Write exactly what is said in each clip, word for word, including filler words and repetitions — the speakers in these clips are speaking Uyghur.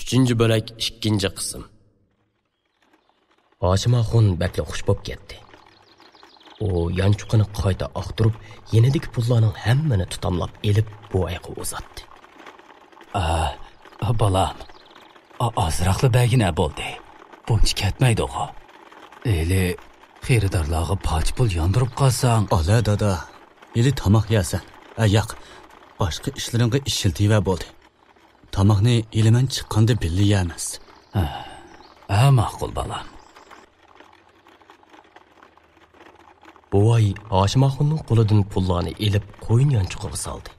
ئۈچىنچى بۆلەك، ئىككىنچى قىسىم. ھاشىم ئاخۇن بەكلا خۇش بوپ كەتتى. ئۇ يانچۇقىنى قايتا ئاختۇرۇپ، يېنىدىكى پۇللارنىڭ ھەممىنى تۇتاملاپ ئېلىپ، بوۋايغا ئۇزاتتى. ئا، بالام، ئا، ئازراقلا بەرگىنە بولدى. بۇنچە كەتمەيدىغۇ. ھېلى خېرىدارلارغا پاچە پۇل ياندۇرۇپ قالساڭ. ئالا دادا، ھېلى تاماق يەسەن. ئە، ياق، باشقا ئىشلىرىڭغا ئىشلىتىۋە بولدى. تاماقنى ھېلى مەن چىققاندا بىللە يەرمىز. ھە، ھە، ماقۇل بالام. بوۋاي ھاشىم ئاخۇننىڭ قولىدىن پۇللارنى ئېلىپ، قويۇن يانچۇقىغا سالدى.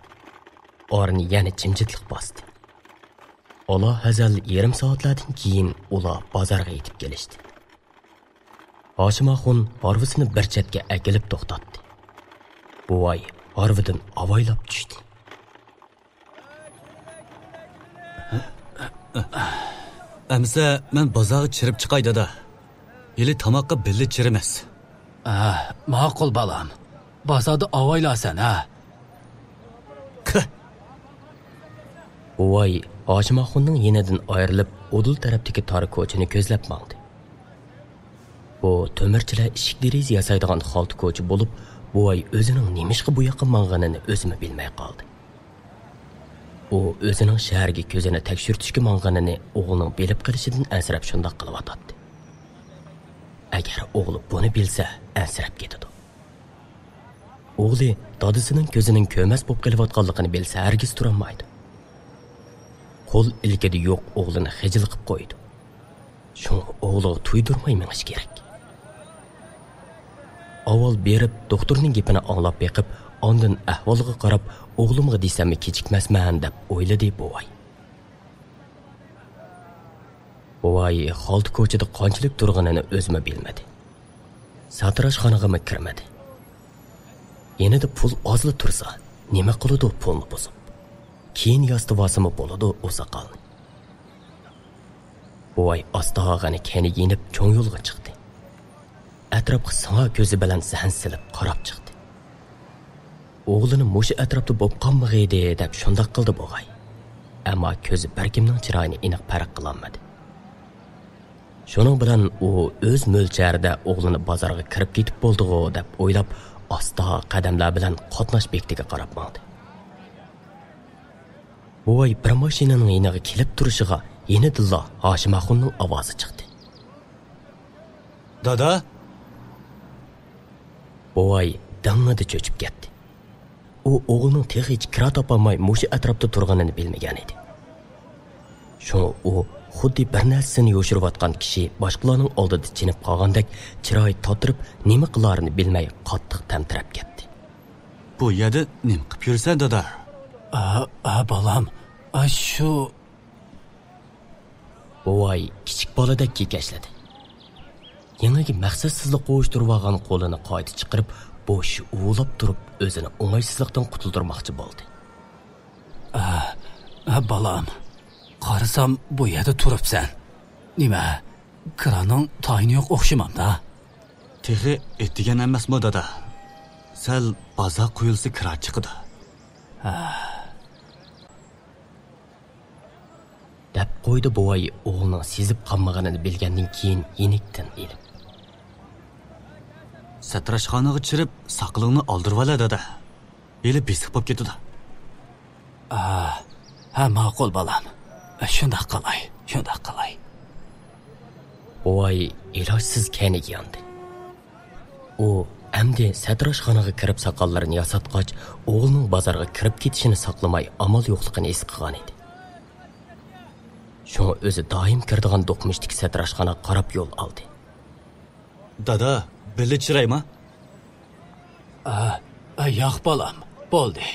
ئارىنى يەنە جىمجىتلىق باستى. ئالا ھەزەل يېرىم سائەتلەردىن كېيىن ئۇلار بازارغا يېتىپ كېلىشتى. ھاشىم ئاخۇن ھارۋىسىنى بىر چەتكە ئەكېلىپ توختاتتى. بوۋاي ھارۋىدىن ئاۋايلاپ چۈشتى. ئەمسە مەن بازارغا چىرىپ چىقاي، دادا. ھېلى تاماققا بىللە چىرىمىز. ئە، ماقۇل، بالام. بازاردا ئاۋايلارسەن، ھە؟ كىھ! بوۋاي ھاشىم ئاخۇننىڭ يېنىدىن ئايرىلىپ، ئۇدۇل تەرەپتىكى تار كوچىنى كۆزلەپ ماڭدى. بۇ تۆمۈرچىلەر ئىشىك دېرىزە ياسايدىغان خالتا كوچا بولۇپ، بوۋاي ئۆزىنىڭ نېمىشقا بۇ ياققا ماڭغىنىنى ئۆزىمۇ بىلمەي قالدى. ئۇ ئۆزىنىڭ شەھەرگە كۆزىنى تەكشۈرتۈشكە ماڭغىنىنى ئوغلىنىڭ بىلىپ قېلىشىدىن ئەنسىرەپ شۇنداق قىلىۋاتاتتى. ئەگەر ئوغلى بۇنى بىلسە، ئەنسىرەپ كېتىدۇ. ئوغلى دادىسىنىڭ كۆزىنىڭ كۆرمەس بولۇپ قېلىۋاتقانلىقىنى بىلسە، ھەرگىز تۇرالمايدۇ. قول ئىلكىدە يوق ئوغلىنى خىجىل قىپ قويىدۇ. شۇڭا ئوغلىغا تۇيدۇرماي مېڭىش كېرەك. ئاۋۋال بېرىپ، دوختۇرنىڭ گېپىنى ئاڭلاپ بېقىپ، ئاندىن ئەھۋالغا قاراپ، ئوغلۇمغا دېسەممۇ كېچىكمەسمەن، دەپ ئويلىدى بوۋاي. بوۋاي خالتا كوچىدا قانچىلىك تۇرغىنىنى ئۆزىمۇ بىلمىدى. ساتىراشخانىغىمۇ كىرمىدى. يېنىدا پۇل ئازلا تۇرسا، نېمە قىلىدۇ پۇلنى بۇزۇپ؟ كېيىن ياسىتىۋالسىمۇ بولىدۇ ئۇ ساقالنى. بوۋاي ئاستاغىنا كەينىگە يېنىپ، چوڭ يولغا چىقتى. ئەتراپقا ساڭا كۆزى بىلەن زەھەن سېلىپ قاراپ چىقتى. ئوغلىنى مۇشۇ ئەتراپتا بولۇپ قالمىغىيدى دەپ شۇنداق قىلدى بوغاي. ئەمما كۆزى بىر كىمنىڭ چىرايىنى ئېنىق پەرق قىلالمىدى. شۇنىڭ بىلەن ئۇ ئۆز مۆلچەرىدە ئوغلىنى بازارغا كىرىپ كېتىپ بولدىغۇ دەپ ئويلاپ، ئاستا قەدەملەر بىلەن قاتناش بېكىتىگە قاراپ ماڭدى. بوۋاي بىر ماشىنىنىڭ يېنىغا كېلىپ تۇرۇشىغا يېنىدىنلا ھاشىم ئاخۇننىڭ ئاۋازى چىقتى. دادا! بوۋاي دىڭڭىدە چۆچۈپ كەتتى. ئۇ ئوغلىنىڭ تېخىچە كىرا تاپالماي مۇشۇ ئەتراپتا تۇرغىنىنى بىلمىگەن ئىدى. شۇڭا ئۇ خۇددى بىر نەرسىنى يوشۇرۇۋاتقان كىشى باشقىلارنىڭ ئالدىدا چېنىپ قالغاندەك چىرايى تاتىرىپ، نېمە قىلارىنى بىلمەي قاتتىق تەمتىرەپ كەتتى. بۇ يەردە نېمە قىپ يۈرسەن، دادا؟ ئا، ئا، بالام، ئا، شۇ. بوۋاي كىچىك بالىدەك كېكەچلىدى. يېڭىگە مەقسەتسىزلا قوۋۇشتۇرۇۋالغان قولىنى قايتا چىقىرىپ، بوشى ئۇۋۇلاپ تۇرۇپ، ئۆزىنى ئوڭايسىزلىقتىن قۇتۇلدۇرماقچى بولدى. ئا، ئا، بالام، قارىسام، بۇ يەردە تۇرۇپسەن. نېمە، كىرانىڭ تايىنى يوق ئوخشىمامدا؟ تېخى ئېتىگەن ئەمەسمۇ، دادا؟ سەل بازار قويۇلسا كىرا چىقىدۇ. ھە. دەپ قويدى بوۋاي ئوغلىنىڭ سېزىپ قالمىغىنىنى بىلگەندىن كېيىن يېنىكتىن ئېلىپ. ساتىراشخانىغا چىرىپ، ساقىلىڭنى ئالدۇرۇۋالە، دادا. ھېلى بېسىق بولۇپ كېتىدۇ. ئا، ھە، ماقۇل، بالام. شۇنداق قىلاي، شۇنداق قىلاي. بوۋاي ئىلاجسىز كەينىگە ياندى. ئۇ ئەمدى ساتىراشخانىغا كىرىپ ساقاللىرىنى ياساتقاچ، ئوغلىنىڭ بازارغا كىرىپ كېتىشىنى ساقلىماي ئامال يوقلۇقىنى ھېس قىلغانىدى. شۇڭا ئۆزى دائىم كىرىدىغان دوقمۇشتىكى ساتىراشخانىغا قاراپ يول ئالدى. دادا، بىللە چىرايما؟ ئا، ئا، ياق، بالام، بولدى.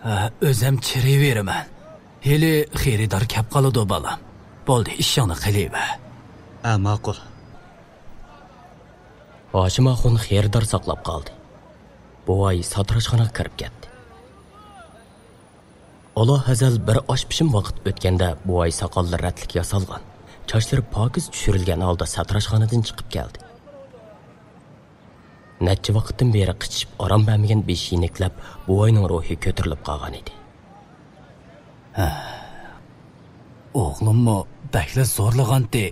ئا، ئۆزەم چىرىۋېرىمەن. ھېلى خېرىدار كەپ قالىدۇ، بالام. بولدى، ئىشىڭنى قىلىۋەر. ئا، ماقۇل. ھاشىم ئاخۇن خېرىدار ساقلاپ قالدى. بوۋاي ساتىراشخانىغا كىرىپ كەتتى. ئالا ھەزەل بىر ئاش پىشىم ۋاقىت ئۆتكەندە، بوۋاي ساقاللىرى رەتلىك ياسالغان، چاچلىرى پاكىز چۈشۈرۈلگەن ھالدا ساتىراشخانىدىن چىقىپ كەلدى. نەچچە ۋاقىتتىن بېرى قىچىشىپ ئارام بەرمىگەن بېشى يېنىكلەپ، بوۋاينىڭ روھى كۆتۈرۈلۈپ قالغان ئىدى. ھە. ئوغلۇممۇ بەكلا زورلىغانتى.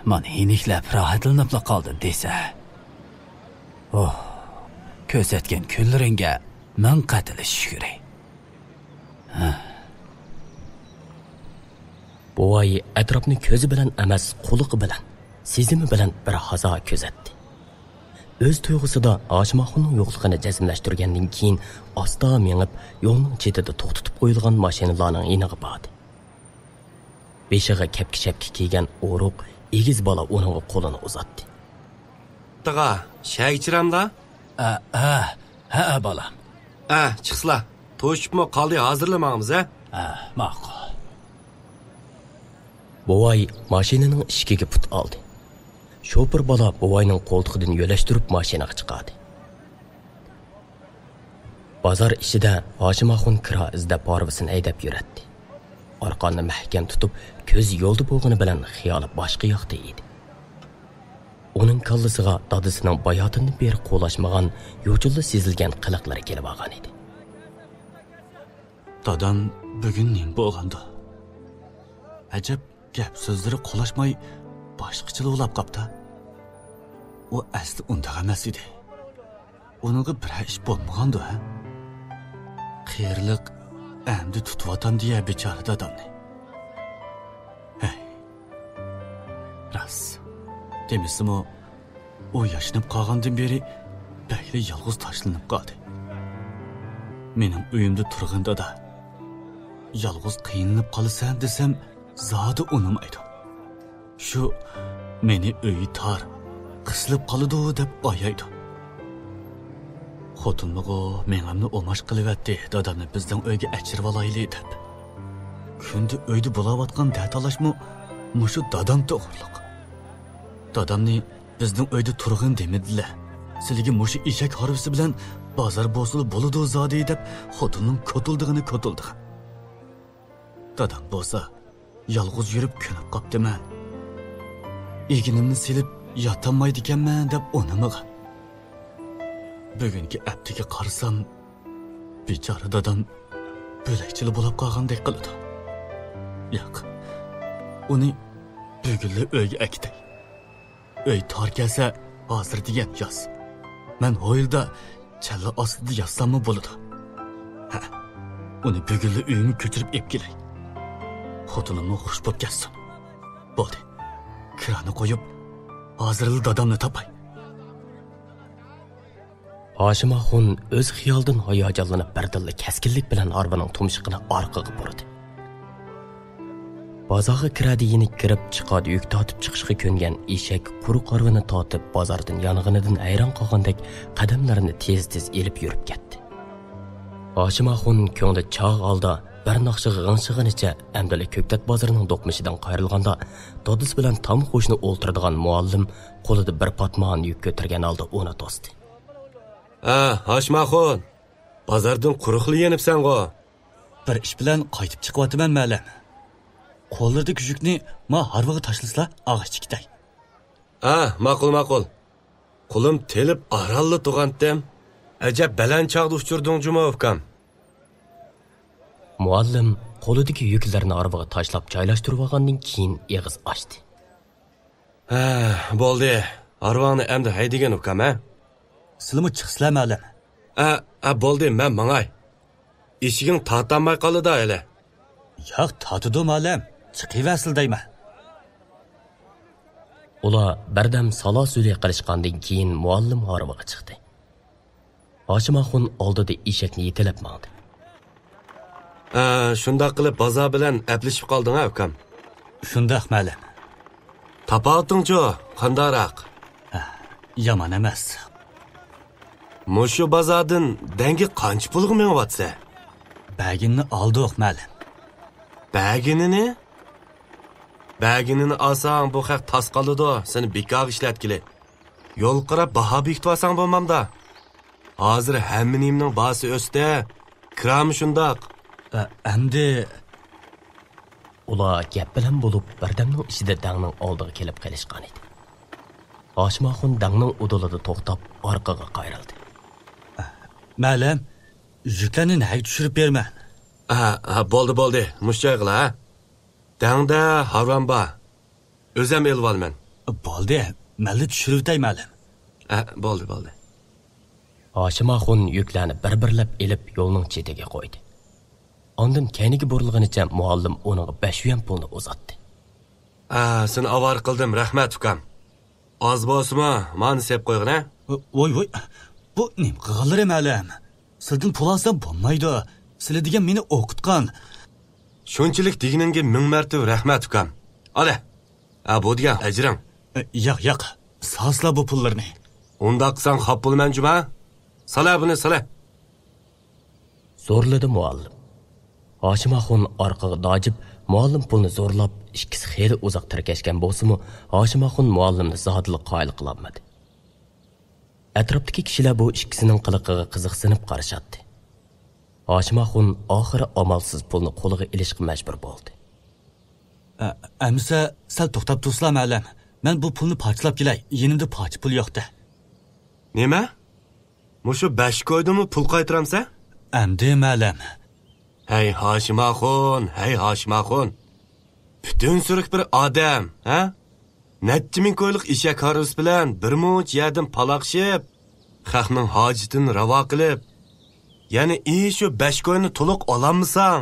مانا يېنىكلەپ راھەتلىنىپلا قالدىم دېسە. ئوھ، كۆرسەتكەن كۈنلىرىڭگە مىڭ قەتلى شۈكرى. بوۋاي ئەتراپنى كۆزى بىلەن ئەمەس، قۇلىقى بىلەن، سېزىمى بىلەن بىر ھازا كۆزەتتى. ئۆز تۇيغۇسىدا ھاشىم ئاخۇننىڭ يوقلۇقىنى جەزملەشتۈرگەندىن كېيىن، ئاستا مېڭىپ، يولنىڭ چېتىدە توختىتىپ قويۇلغان ماشىنىلارنىڭ يېنىغا باردى. بېشىغا كەپكە-شەپكە كىيگەن ئورۇق، ئېگىز بالا ئۇنىڭغا قولىنى ئۇزاتتى. تاغا، شەگىچىرەمدا؟ ئە، ھە، ھە، بالام. ئە، چىقسىلا. توشۇپمۇ قالدى، ھازىرلا ماڭىمىز، ھە؟ ھە، ماقۇل. بوۋاي ماشىنىنىڭ ئىشىكىگە پۇت ئالدى. شوپۇر بالا بوۋاينىڭ قولتۇقىدىن يۆلەشتۈرۈپ ماشىنىغا چىقاردى. بازار ئىچىدە ھاشىم ئاخۇن كىرا ئىزدەپ ھارۋىسىنى ھەيدەپ يۈرەتتى. ئارقاننى مەھكەم تۇتۇپ، كۆزى يولدا بولغىنى بىلەن خىيالى باشقا ياقتا ئىدى. ئۇنىڭ كاللىسىغا دادىسىنىڭ باياتىندىن بېرى قولاشمىغان، يوچۇنلا سېزىلگەن قىلىقلىرى كېلىۋالغان ئىدى. دادام بۈگۈن نېمە بولغاندۇ؟ ئەجەب، گەپ سۆزلىرى قولاشماي، باشقىچىلا ئۇلاپ قاپتا. ئۇ ئەسلى ئۇنداق ئەمەس ئىدى. ئۇنىڭغا بىرەر ئىش بولمىغاندۇ، ھە؟ قېرىلىق ئەمدى تۇتۇۋاتامدۇ يە بىچارە دادامنى؟ ھەي، راست. دېمىسىمۇ، ئۇ ياشىنىپ قالغاندىن بېرى بەكلا يالغۇز تاشلىنىپ قالدى. مېنىڭ ئۆيۈمدە تۇرغىن دادا. يالغۇز قىينىلىپ قالىسەن دېسەم، زادى ئۇنىمايدۇ. شۇ مېنى ئۆيى تار، قىسىلىپ قالىدۇ دەپ ئايايدۇ. خوتۇنمىغۇ مېڭەمنى ئوماش قىلىۋەتتى، دادامنى بىزنىڭ ئۆيگە ئەچىرىۋالايلى دەپ. كۈندە ئۆيدە بولاۋاتقان دەتالاشمۇ مۇشۇ دادام توغرۇلۇق. دادامنى بىزنىڭ ئۆيدە تۇرغىن دېمىدىلە. سىلىگە مۇشۇ ئېشەك ھارۋىسى بىلەن بازار بولسىلا بولىدۇ زادى دەپ خوتۇننىڭ كوتۇلدىغىنى كوتۇلدىغان. دادام بولسا، يالغۇز يۈرۈپ كۆنۈپ قاپتىمەن. ئېگىنىمنى سېلىپ ياتالمايدىكەنمەن دەپ ئۇنىمىغان. بۈگۈنكى ئەپتىگە قارىسام، بىچارە دادام بۆلەكچىلا بولاپ قالغاندەك قىلىدۇ. ياق، ئۇنى بۈگۈنلا ئۆيگە ئەكېتەي. ئۆي تار كەلسە، ھازىر دېگەن ياز. مەن ھويلىدا چەللە ئاستىدا ياتساممۇ بولىدۇ. ھە، ئۇنى بۈگۈنلا ئۆيۈمگە كۆچۈرۈپ ئېلىپ كېلەي. خوتۇنۇممۇ خۇش بولۇپ كەتسۇن. بولدى، كىرانى قويۇپ، ھازىرلا دادامنى تاپاي. ھاشىم ئاخۇن ئۆز خىيالىدىن ھاياجانلىنىپ، بىردىنلا كەسكىنلىك بىلەن ھارۋىنىڭ تۇمشۇقىنى ئارقىغا بۇردى. بازارغا كىرەدە يېنىك كىرىپ، چىقادا يۈك تارتىپ چىقىشقا كۆنگەن ئېشەك قۇرۇق ھارۋىنى تارتىپ، بازاردىن يانغىنىدىن ھەيران قالغاندەك قەدەملىرىنى تېز-تېز ئېلىپ يۈرۈپ كەتتى. ھاشىم ئاخۇن كۆڭلى چاغ ھالدا بىر ناخشىغا غىڭشىغىنىچە ئەمدىلا كۆكتات بازىرىنىڭ دوقمۇشىدىن قايرىلغاندا، دادىسى بىلەن تام قوشنا ئولتۇرىدىغان مۇئەللىم قولىدا بىر پاتمان يۈك كۆتۈرگەن ھالدا ئۇنى توستى. ھە، ھاشىم ئاخۇن، بازاردىن قۇرۇقلا يېنىپسەنغۇ؟ بىر ئىش بىلەن قايتىپ چىقىۋاتىمەن، مەلەم. قوللىرىدىكى يۈكنى ما ھارۋىغا تاشلىسىلا، ئاغاچ تىكتەي. ھە، ماقۇل، ماقۇل. قولۇم تېلىپ ئارانلا تۇرغانتىم. ئەجەب بەلەن چاغدا ئۇچۇردۇڭ جۇمۇ، ئۇكام. مۇئەللىم قولىدىكى يۈكلەرنى ھارۋىغا تاشلاپ جايلاشتۇرۇۋالغاندىن كېيىن ئېغىز ئاچتى. ھە، بولدى. ھارۋاڭنى ئەمدى ھەيدىگىن، ئۇكام، ھە؟ سىلىمۇ چىقسىلا، مەلەم. ھە، ھە، بولدى، مەن ماڭاي. ئېشىكىڭ تارتالماي قالىدۇ ھېلى. ياق، تارتىدۇ، مەلەم. چىقىۋەرسىلە دەيمەن. ئۇلار بىردەم سالا-سۈلى قىلىشقاندىن كېيىن مۇئەللىم ھارۋىغا چىقتى. ھاشىم ئاخۇن ئالدىدا ئېشەكنى يېتىلەپ ماڭدى. ھە، شۇنداق قىلىپ بازار بىلەن ئەپلىشىپ قالدىڭ ھە، ئۇكام؟ شۇنداق، مەلەم. تاپاۋىتىڭچۇ، قانداقراق؟ ھە، يامان ئەمەس. مۇشۇ بازاردىن دەڭگە قانچە پۇلغا مېڭىۋاتىسەن؟ بەرگىنىنى ئالدۇق، مەلەم. بەرگىنىنى؟ بەرگىنىنى ئالساڭ، بۇ خەق تاس قالىدۇ، سېنى بىكارغا ئىشلەتكىلى. يول قاراپ باھا بېكىتىۋالساڭ بولمامدا؟ ھازىر ھەممە نېمىنىڭ باھاسى ئۆستى. كىرامۇ شۇنداق. ئە، ئەمدى. ئۇلار گەپ بىلەن بولۇپ، بىردەمنىڭ ئىچىدە دەڭنىڭ ئالدىغا كېلىپ قېلىشقان ئىدى. ھاشىم ئاخۇن دەڭنىڭ ئۇدۇلىدا توختاپ، ئارقىغا قايرىلدى. مەلەم، يۈكلەرنى نەگە چۈشۈرۈپ بېرىمەن؟ ھە، ھە، بولدى، بولدى. مۇشۇ جايغىلا، ھە؟ دەڭدە ھارۋام بار. ئۆزەم ئېلىۋالىمەن. بولدى، مەنلا چۈشۈرۈۋېتەي، مەلىم. ئە، بولدى، بولدى. ھاشىم ئاخۇن يۈكلەرنى بىر-بىرلەپ ئېلىپ، يولنىڭ چېتىگە قويدى. ئاندىن كەينىگە بۇرۇلغىنىچە مۇئەللىم ئۇنىڭغا بەش يۈەن پۇلنى ئۇزاتتى. ئە، سېنى ئاۋارە قىلدىم، رەھمەت، ئۇكام. ئاز بولسىمۇ، مانا سېپ قويغىن، ھە؟ ۋوي، ۋوي، بۇ نېمە قىلغانلىرى مەلىم؟ سىلىدىن پۇل ئالسام بولمايدۇ. سىلى دېگەن مېنى ئوقۇتقان. شۇنچىلىك دېگىنىڭگە مىڭ مەرتىۋە رەھمەت، ئۇكام. ئالە. ھە، بۇ دېگەن ئەجرىڭ. ئە، ياق، ياق. سالسىلا بۇ پۇللىرىنى. ئۇنداق قىلساڭ خاپا بولىمەن، جۇما. سالە بۇنى، سالە. زورلىدى مۇئەللىم. ھاشىم ئاخۇن ئارقىغا داجىپ، مۇئەللىم پۇلنى زورلاپ، ئىككىسى خېلى ئۇزاق تىركەشكەن بولسىمۇ، ھاشىم ئاخۇن مۇئەللىمنى زادىلا قايىل قىلالمىدى. ئەتراپتىكى كىشىلەر بۇ ئىككىسىنىڭ قىلىقىغا قىزىقسىنىپ قارىشاتتى. ھاشىم ئاخۇن ئاخىرى ئامالسىز پۇلنى قولىغا ئېلىشقا مەجبۇر بولدى. ئە، ئەمىسە، سەل توختاپ تۇرسىلا، مەلىم. مەن بۇ پۇلنى پارچىلاپ كېلەي، يېنىمدا پارچە پۇل يوقتى. نېمە؟ مۇشۇ بەش كويدىنمۇ پۇل قايتۇرامسەن؟ ئەمدى، مەلىم. ھەي، ھاشىم ئاخۇن، ھەي، ھاشىم ئاخۇن. پۈتۈن سۈرۈك بىر ئادەم، ھە؟ نەچچە مىڭ كويلۇق ئېشەك ھارۋىسى بىلەن بىر مۇنچە يەردىن پالاقشىپ، خەقنىڭ ھاجىتىنى راۋا قىلىپ، يەنە ئى شۇ بەش كوينى تولۇق ئالالمىساڭ،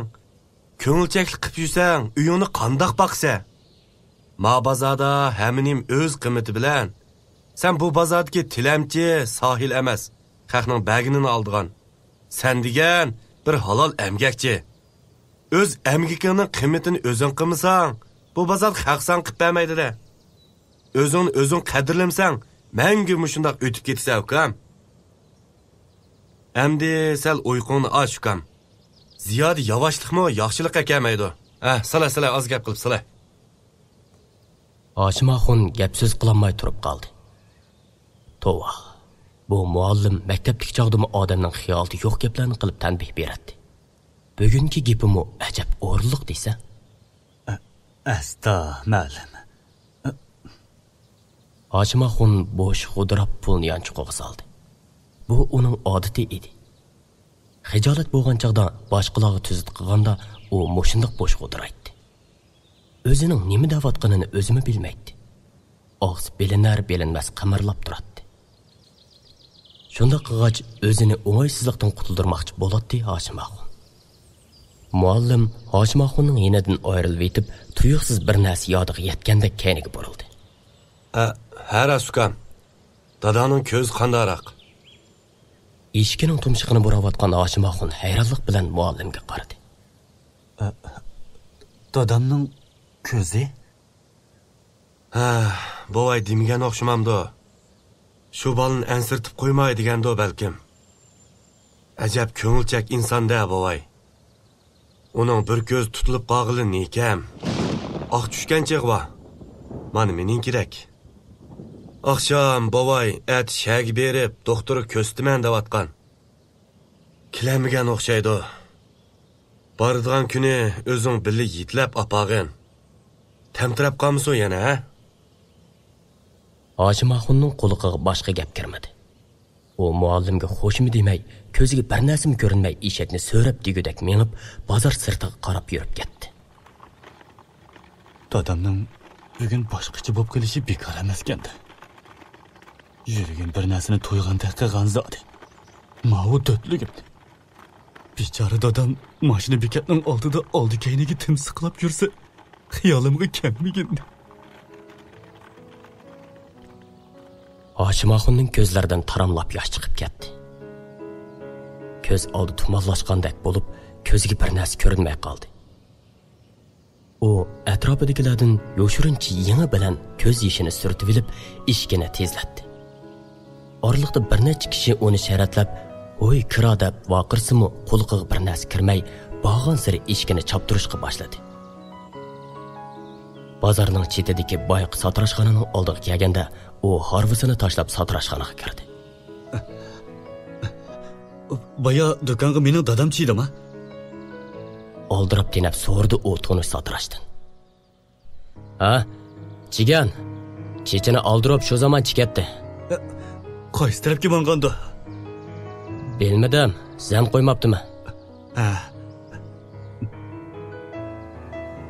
كۆڭۈلچەكلىك قىپ يۈرسەڭ، ئۆيۈڭنى قانداق باقىسەن؟ ما بازاردا ھەممە نېمە ئۆز قىممىتى بىلەن. سەن بۇ بازاردىكى تىلەمچى، ساھىل ئەمەس، خەقنىڭ بەرگىنىنى ئالىدىغان. سەن دېگەن بىر ھالال ئەمگەكچى. ئۆز ئەمگىكىڭنىڭ قىممىتىنى ئۆزۈڭ قىلمىساڭ، بۇ بازاردا خەق ساڭا قىپ بەرمەيدۇ-دە. ئۆزۈڭنى ئۆزۈڭ قەدىرلىمىسەڭ، مەڭگۈ مۇشۇنداق ئۆتۈپ كېتىسەن، ئۇكام. ئەمدى سەل ئۇيقۇڭنى ئاچ، ئۇكام. زىيادە ياۋاشلىقمۇ ياخشىلىققا كەلمەيدۇ. ھە، سالە، سالە، ئاز گەپ قىلىپ سالە. ھاشىم ئاخۇن گەپ سۆز قىلالماي تۇرۇپ قالدى. توۋا، بۇ مۇئەللىم مەكتەپتىكى چاغدىمۇ ئادەمنىڭ خىيالىدا يوق گەپلەرنى قىلىپ تەنبىھ بېرەتتى. بۈگۈنكى گېپىمۇ ئەجەب ئورۇنلۇق دېسە. ئە-، ئەستا، مەلىم. ھاشىم ئاخۇن بوش غودراپ پۇلنى يانچۇقىغا سالدى. بۇ ئۇنىڭ ئادىتى ئىدى. خىجالەت بولغان چاغدا باشقىلارغا تۈزۈت قىلغاندا ئۇ مۇشۇنداق بوش غودرايتتى. ئۆزىنىڭ نېمە دەۋاتقىنىنى ئۆزىمۇ بىلمەيتتى. ئاغزى بىلىنەر-بىلىنمەس قىمىرلاپ تۇراتتى. شۇنداق قىلغاچ، ئۆزىنى ئوڭايسىزلىقتىن قۇتۇلدۇرماقچى بولاتتى ھاشىم ئاخۇن. مۇئەللىم ھاشىم ئاخۇننىڭ يېنىدىن ئايرىلىۋېتىپ، تۇيۇقسىز بىر نەرسە يادىغا يەتكەندەك كەينىگە بۇرۇلدى. ھە، ھە، راست ئۇكام. داداڭنىڭ كۆزى قانداقراق؟ ئىشىكىنىڭ تۇمشۇقىنى بۇراۋاتقان ھاشىم ئاخۇن ھەيرانلىق بىلەن مۇئەللىمگە قارىدى. ئە، دادامنىڭ كۆزى؟ ھە، بوۋاي دېمىگەن ئوخشىمامدۇ؟ شۇ بالىنى ئەنسىرىتىپ قويماي دېگەندۇ بەلكىم. ئەجەب كۆڭۈلچەك ئىنسان-دە بوۋاي. ئۇنىڭ بىر كۆزى تۇتۇلۇپ قالغىلى نېكەم. ئاق چۈشكەن چېغى بار. مانا مېنىڭكىدەك. ئاخشام بوۋاي ئەتە شەھەرگە بېرىپ دوختۇرغا كۆرسىتىمەن دەۋاتقان. كېلەلمىگەن ئوخشايدۇ. بارىدىغان كۈنى ئۆزۈڭ بىللە يېتىلەپ ئاپارغىن. تەمتىرەپ قالمىسۇن يەنە، ھە؟ ھاشىم ئاخۇننىڭ قۇلىقىغا باشقا گەپ كىرمىدى. ئۇ مۇئەللىمگە خوشمۇ دېمەي، كۆزىگە بىر نەرسىمۇ كۆرۈنمەي ئېشەكنى سۆرەپ دېگۈدەك مېڭىپ، بازار سىرتىغا قاراپ يۈرۈپ كەتتى. دادامنىڭ بۈگۈن باشقىچە بولۇپ قېلىشى بىكار ئەمەسكەن. يۈرىكىم بىر نەرسىنى تۇيغاندەك قىلغان زادى. ماۋۇ دۆتلۈگۈمنى. بىچارە دادام ماشىنا بېكەتنىڭ ئالدىدا ئالدى كەينىگە تىمسىقلاپ يۈرسە، خىيالىمغا كەلمىگىنىدى. ھاشىم ئاخۇننىڭ كۆزلىرىدىن تاراملاپ ياش چىقىپ كەتتى. كۆز ئالدى تۇمانلاشقاندەك بولۇپ، كۆزىگە بىر نەرسە كۆرۈنمەي قالدى. ئۇ ئەتراپىدىكىلەردىن يوشۇرۇنچە يېڭى بىلەن كۆز يېشىنى سۈرتۈۋېلىپ، ئىشىكىنى تېزلەتتى. ئارىلىقتا بىر نەچچە كىشى ئۇنى شەرەتلەپ، «ھوي، كىرا» دەپ ۋارقىرىسىمۇ، قۇلىقىغا بىر نەرسە كىرمەي، بارغانسېرى ئىشىكىنى چاپتۇرۇشقا باشلىدى. بازارنىڭ چېتىدىكى بايىقى ساتىراشخانىنىڭ ئالدىغا كەلگەندە، ئۇ ھارۋىسىنى تاشلاپ ساتىراشخانىغا كىردى. بايا دۇكانغا مېنىڭ دادام چىدىما؟ ئالدىراپ دېنەپ سورىدى ئۇ تونۇش ساتىراشتىن. ھە؟ چىگەن. چېچىنى ئالدۇرۇپ شۇ زامان چىكەتتى. قايسى تەرەپكە ماڭغاندۇ؟ بىلمىدىم، زەن قويماپتىمەن. ھە.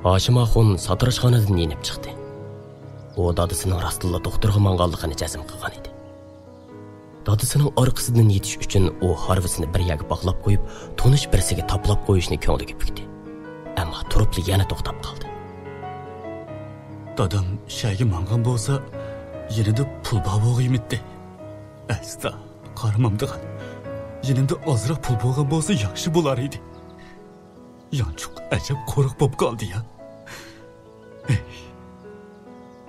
ھاشىم ئاخۇن ساتىراشخانىدىن يېنىپ چىقتى. ئۇ دادىسىنىڭ راستتىنلا دوختۇرغا ماڭغانلىقىنى جەزم قىلغان ئىدى. دادىسىنىڭ ئارقىسىدىن يېتىش ئۈچۈن ئۇ ھارۋىسىنى بىر يەرگە باغلاپ قويۇپ، تونۇش بىرسىگە تاپىلاپ قويۇشنى كۆڭلىگە پۈكتى. ئەمما تۇرۇپلا يەنە توختاپ قالدى. دادام شەھەرگە ماڭغان بولسا، يېنىدا پۇل بار بولغىيمىتتى. ئەستا، قارىمامدىغان. يېنىمدا ئازراق پۇل بولغان بولسا ياخشى بولار ئىدى. يانچۇق ئەجەب قۇرۇق بولۇپ قالدى يا. ئەي،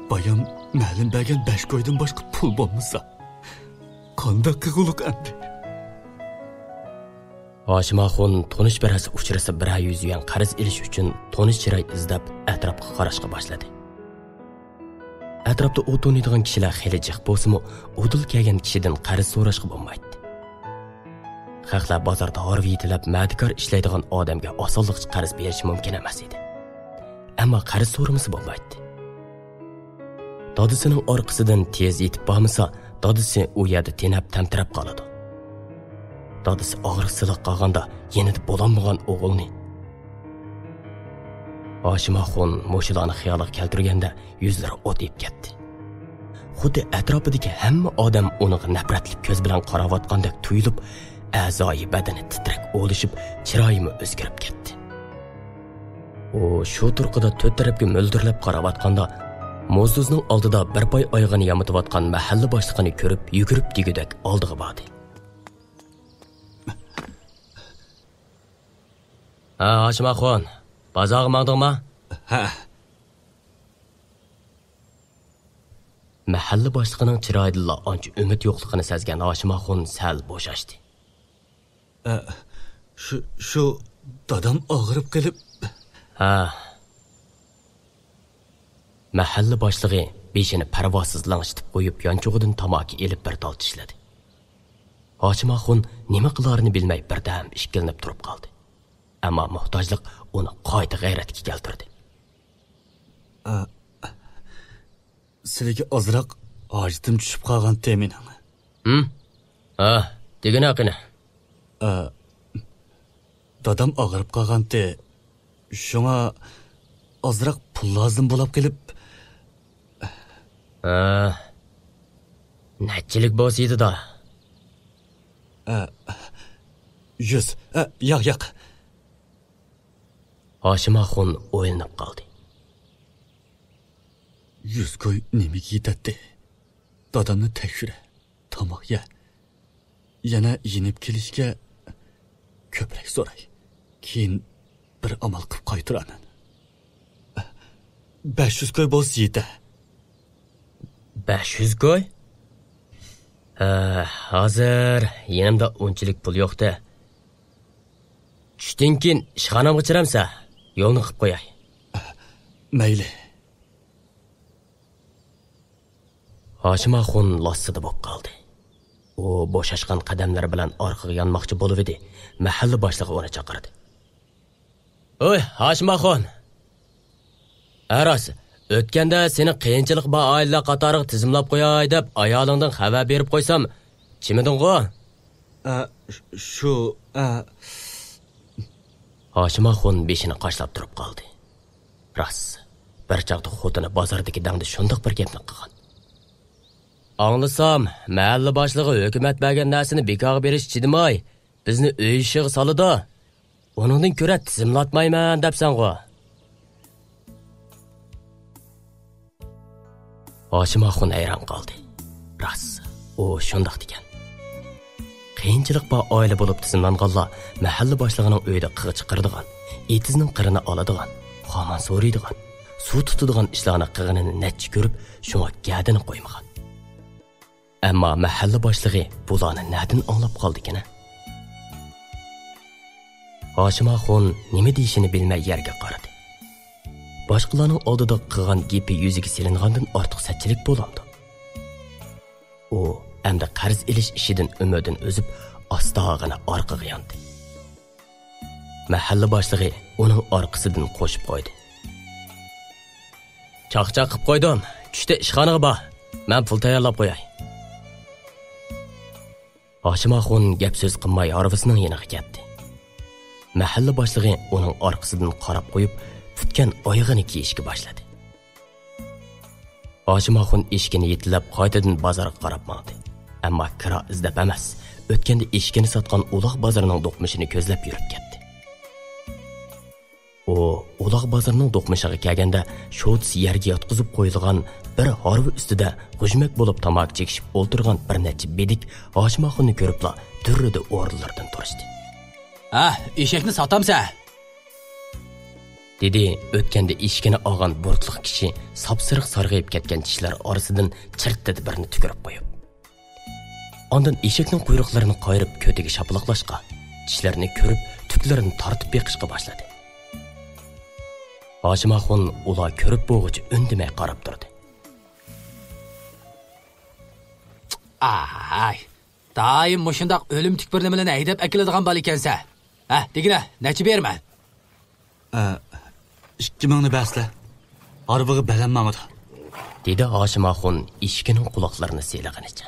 بايام مەلۇم بەرگەن بەش كويدىن باشقا پۇل بولمىسا، قانداق قىلغۇلۇق ئەمدى؟ ھاشىم ئاخۇن تونۇش بىرەرسى ئۇچرىسا بىرەر يۈز يۈەن قەرز ئېلىش ئۈچۈن تونۇش چىراي ئىزدەپ ئەتراپقا قاراشقا باشلىدى. ئەتراپتا ئۇ تونۇيدىغان كىشىلەر خېلى جىق بولسىمۇ، ئۇدۇل كەلگەن كىشىدىن قەرز سوراشقا بولمايتتى. خەقلەر بازاردا ھارۋا يېتىلەپ مەدىكار ئىشلەيدىغان ئادەمگە ئاسانلىقچە قەرز بېرىش مۇمكىن ئەمەس ئىدى. ئەمما قەرز سورىمىسا بولمايتتى. دادىسىنىڭ ئارقىسىدىن تېز يېتىپ بارمىسا، دادىسى ئۇ يەردە تېنەپ تەمتىرەپ قالىدۇ. دادىسى ئاغرىق سىلىق قالغاندا يېنىدا بولالمىغان ئوغۇلنى. ھاشىم ئاخۇن مۇشۇلارنى خىيالىغا كەلتۈرگەندە يۈزلىرى ئوت يېپ كەتتى. خۇددى ئەتراپىدىكى ھەممە ئادەم ئۇنىڭغا نەپرەتلىك كۆز بىلەن قاراۋاتقاندەك تۇيۇلۇپ، ئەزايى بەدىنى تىترەك ئولىشىپ، چىرايىمۇ ئۆزگىرىپ كەتتى. ئۇ شۇ تۇرقىدا تۆت تەرەپكە مۆلدۈرلەپ قاراۋاتقاندا، موزدۇزنىڭ ئالدىدا بىر پاي ئايىغىنى يامىتىۋاتقان مەھەللە باشلىقىنى كۆرۈپ، يۈگۈرۈپ دېگۈدەك ئالدىغا باردى. ھە، ھاشىم ئاخۇن، بازارغا ماڭدىڭما؟ ھە. مەھەللە باشلىقىنىڭ چىرايىدىلا ئانچە ئۈمىد يوقلۇقىنى سەزگەن ھاشىم ئاخۇن سەل بوشاشتى. ئە، شۇ، شۇ دادام ئاغرىپ قېلىپ. ھە. مەھەللە باشلىقى بېشىنى پەرۋاسىز لىڭشىتىپ قويۇپ، يانچۇقىدىن تاماكا ئېلىپ بىر تال چىشلىدى. ھاشىم ئاخۇن نېمە قىلارىنى بىلمەي بىردەم ئىككىلىنىپ تۇرۇپ قالدى. ئەمما موھتاجلىق ئۇنى قايتا غەيرەتكە كەلتۈردى. ئە، سىلىگە ئازراق ھاجىتىم چۈشۈپ قالغانتى مېنىڭ. ھىم؟ ھە، دېگىنە قېنى. ئە، دادام ئاغرىپ قالغانتى. شۇڭا ئازراق پۇل لازىم بولاپ قېلىپ. ھە. نەچچىلىك بولسا يېتىدۇ؟ ئە، يۈز. ئە، ياق، ياق. ھاشىم ئاخۇن ئويلىنىپ قالدى. يۈز كوي نېمىگە يېتەتتى؟ دادامنى تەكشۈرە، تاماق يە. يەنە يېنىپ كېلىشكە كۆپرەك سوراي. كېيىن بىر ئامال قىلىپ قايتۇرارمەن. بەش يۈز كوي بولسا يېتە. بەش يۈز كوي؟ ھە، ھازىر يېنىمدا ئۇنچىلىك پۇل يوق-دە. چۈشتىن كېيىن ئىشخانامغا چىرەمسە، يولنى قىپ قوياي. مەيلى. ھاشىم ئاخۇن لاسسىدە بوپ قالدى. ئۇ بوشاشقان قەدەملىرى بىلەن ئارقىغا يانماقچى بولۇۋىدى، مەھەللە باشلىقى ئۇنى چاقىردى. ھوي، ھاشىم ئاخۇن! ھە راست، ئۆتكەندە سېنى قىيىنچىلىقى بار ئائىلىلەر قاتارىغا تىزىملاپ قوياي دەپ ئايالىڭدىن خەۋەر بېرىپ قويسام، چىمىدىڭغۇ؟ ئە، شۇ، ئە. ھاشىم ئاخۇن بېشىنى قاشلاپ تۇرۇپ قالدى. راست، بىر چاغدا خوتۇنى بازاردىكى دەڭدە شۇنداق بىر گەپنى قىلغان. ئاڭلىسام، مەھەللە باشلىقى ھۆكۈمەت بەرگەن نەرسىنى بىكارغا بېرىشكە چىدىماي، بىزنى ئۆي ئىشىغا سالىدۇ. ئۇنىڭدىن كۆرە تىزىملاتمايمەن دەپسەنغۇ؟ ھاشىم ئاخۇن ھەيران قالدى. راست، ئۇ شۇنداق دېگەن. قىيىنچىلىق بار ئائىلە بولۇپ تىزىملانغانلار مەھەللە باشلىقىنىڭ ئۆيىدە قىغ چىقىرىدىغان، ئېتىزنىڭ قىرىنى ئالىدىغان، خامان سورۇيدىغان، سۇ تۇتىدىغان ئىشلارنى قىلغىنىنى نەچچە كۆرۈپ، شۇڭا گەدىنى قويمىغان. ئەمما مەھەللە باشلىقى بۇلارنى نەدىن ئاڭلاپ قالدىكىن؟ ھاشىم ئاخۇن نېمە دېيىشىنى بىلمەي يەرگە قارىدى. باشقىلارنىڭ ئالدىدا قىلغان گېپى يۈزىگە سېلىنغاندىن ئارتۇق سەتچىلىك بولامدۇ؟ ئۇ ئەمدى قەرز ئېلىش ئىشىدىن ئۈمىدىنى ئۈزۈپ، ئاستاغىنا ئارقىغا ياندى. مەھەللە باشلىقى ئۇنىڭ ئارقىسىدىن قوشۇپ قويدى. چاقچاق قىپ قويدۇم. چۈشتە ئىشخانىغا بار. مەن پۇل تەييارلاپ قوياي. ھاشىم ئاخۇن گەپ سۆز قىلماي ھارۋىسىنىڭ يېنىغا كەتتى. مەھەللە باشلىقى ئۇنىڭ ئارقىسىدىن قاراپ قويۇپ، پۈتكەن ئايىغىنى كىيىشكە باشلىدى. ھاشىم ئاخۇن ئېشىكىنى يېتىلەپ، قايتىدىن بازارغا قاراپ ماڭدى. ئەمما كىرا ئىزدەپ ئەمەس، ئۆتكەندە ئېشىكىنى ساتقان ئۇلاغ بازىرىنىڭ دوقمۇشىنى كۆزلەپ يۈرۈپ كەتتى. ئۇ ئۇلاغ بازىرىنىڭ دوقمۇشىغا كەلگەندە، شوتىسى يەرگە ياتقۇزۇپ قويۇلغان بىر ھارۋا ئۈستىدە غۇژمەك بولۇپ تاماكا چېكىشىپ ئولتۇرغان بىر نەچچە بېدىك ھاشىم ئاخۇننى كۆرۈپلا دۈررىدە ئورۇنلىرىدىن تۇرۇشتى. «ھە، ئېشەكنى ساتامسە؟» دېدى ئۆتكەندە ئېشىكىنى ئالغان بۇرۇتلۇق كىشى ساپسېرىق سارغىيىپ كەتكەن چىشلىرى ئارىسىدىن چىرتتىدە بىرنى تۈكۈرۈپ قويۇپ. ئاندىن ئېشەكنىڭ قۇيرۇقلىرىنى قايرىپ كۆتىگە شاپىلاقلاشقا، چىشلىرىنى كۆرۈپ، تۈكلىرىنى تارتىپ بېقىشقا باشلىدى. ھاشىم ئاخۇن ئۇلار كۆرۈپ بولغۇچە ئۈندىمەي قاراپ تۇردى. «ئاي، دائىم مۇشۇنداق ئۆلۈمتۈك بىر نېمىلەرنى ھەيدەپ ئەكېلىدىغان بالا ئىكەنسەن. ھە، دېگىنە، نەچچە بېرىمەن؟» «ئە، ئىككى مىڭنى بەرسىلە. ھارۋىغا بەلەن ماڭىدۇ.» دېدى ھاشىم ئاخۇن ئېشىكىنىڭ قۇلاقلىرىنى سىيلىغىنىچە.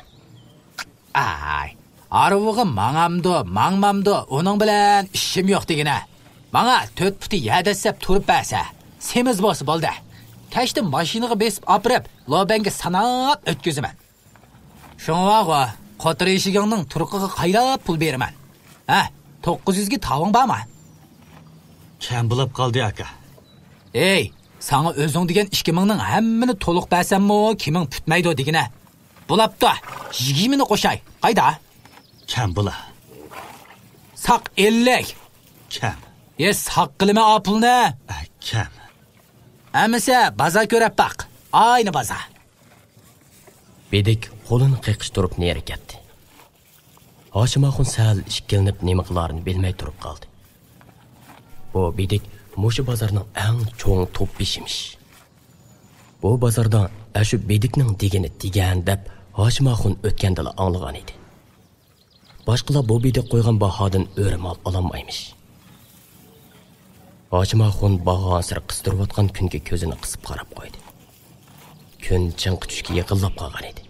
«ئاي، ھارۋىغا ماڭامدۇ، ماڭمامدۇ، ئۇنىڭ بىلەن ئىشىم يوق دېگىنە. ماڭا تۆت پۇتى يەر دەسسەپ تۇرۇپ بەرسە، سېمىز بولسا بولدى. كەچتە ماشىنىغا بېسىپ ئاپىرىپ، لوبەڭگە ساناپ ئۆتكۈزىمەن. شۇڭىۋاغۇ، قوتۇر ئېشىكىڭنىڭ تۇرقىغا قايلاپ پۇل بېرىمەن. ھە، توققۇز يۈزگە تاۋىڭ بارمۇ؟» «كەم بولاپ قالدى، ئاكا.» «ئەي، ساڭا ئۆزۈڭ دېگەن ئىككى مىڭنىڭ ھەممىنى تولۇق بەرسەممۇ كېمىڭ پۈتمەيدۇ دېگىنە. بولاپتۇ، يىگىرمىنى قوشاي، قايدا؟» «كەم بولا.» «ساق ئەللىك.» «كەم.» «ئە، ساق قىلىمەن ئا پۇلنى.» «ئە، كەم.» «ئەمىسە بازار كۆرەپ باق، ئاينى بازار.» بېدىك قولىنى قېقىشتۇرۇپ نېرى كەتتى. ھاشىم ئاخۇن سەل ئىككىلىنىپ نېمە قىلارىنى بىلمەي تۇرۇپ قالدى. بۇ بېدىك مۇشۇ بازارنىڭ ئەڭ چوڭ توپبېشىمىش. بۇ بازاردا ئەشۇ بېدىكنىڭ دېگىنى دېگەن دەپ ھاشىم ئاخۇن ئۆتكەندىلا ئاڭلىغان ئىدى. باشقىلار بۇ بېدىك قويغان باھادىن ئۆرە مال ئالالمايمىش. ھاشىم ئاخۇن بارغانسېرى قىستۇرۇۋاتقان كۈنگە كۆزىنى قىسىپ قاراپ قويدى. كۈن چىڭقى چۈشكە يېقىنلاپ قالغان ئىدى.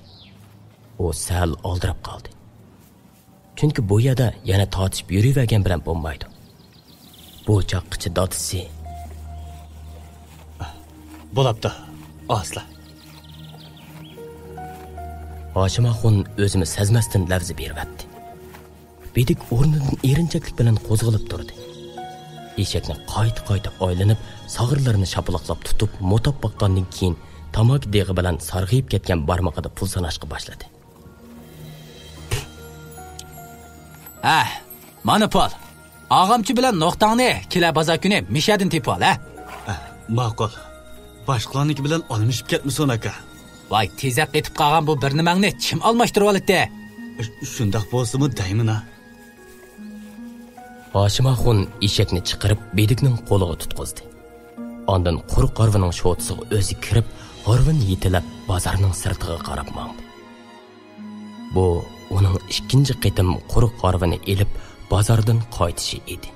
ئۇ سەل ئالدىراپ قالدى. چۈنكى بۇ يەردە يەنە تارتىشىپ يۈرۈۋەرگەن بىلەن بولمايدۇ. بۇ چاغقىچە دادىسى، بولاپتۇ، ئاسلا. ھاشىم ئاخۇن ئۆزىمۇ سەزمەستىن لەۋزە بېرىۋەتتى. بېدىك ئورنىدىن ئېرىنچەكلىك بىلەن قوزغىلىپ تۇردى. ئېشەكنى قايتا-قايتا ئايلىنىپ، ساغرىلىرىنى شاپىلاقلاپ تۇتۇپ، موتاپ باققاندىن كېيىن، تاماكا دېغى بىلەن سارغىيىپ كەتكەن بارمىقىدا پۇل ساناشقا باشلىدى. ھە، مانا پۇل. ئاغامچى بىلەن نوختاڭنى كېلەر بازار كۈنى مىشەدىن تېپىۋال، ھە. ھە، ماقۇل. باشقىلارنىڭكى بىلەن ئالمىشىپ كەتمىسۇن، ئاكا. ۋاي، تېزەك قېتىپ قالغان بۇ بىر نېمەڭنى چىم ئالماشتۇرۇۋالىتتى. شۇنداق بولسىمۇ دەيمىنا. ھاشىم ئاخۇن ئېشەكنى چىقىرىپ، بېدىكنىڭ قولىغا تۇتقۇزدى. ئاندىن قۇرۇق ھارۋىنىڭ شوتىسىغا ئۆزى كىرىپ، ھارۋىنى يېتىلەپ، بازارنىڭ سىرتىغا قاراپ ماڭدى. بۇ ئۇنىڭ ئىككىنچى قېتىم قۇرۇق ھارۋىنى ئېلىپ، بازاردىن قايتىشى ئىدى.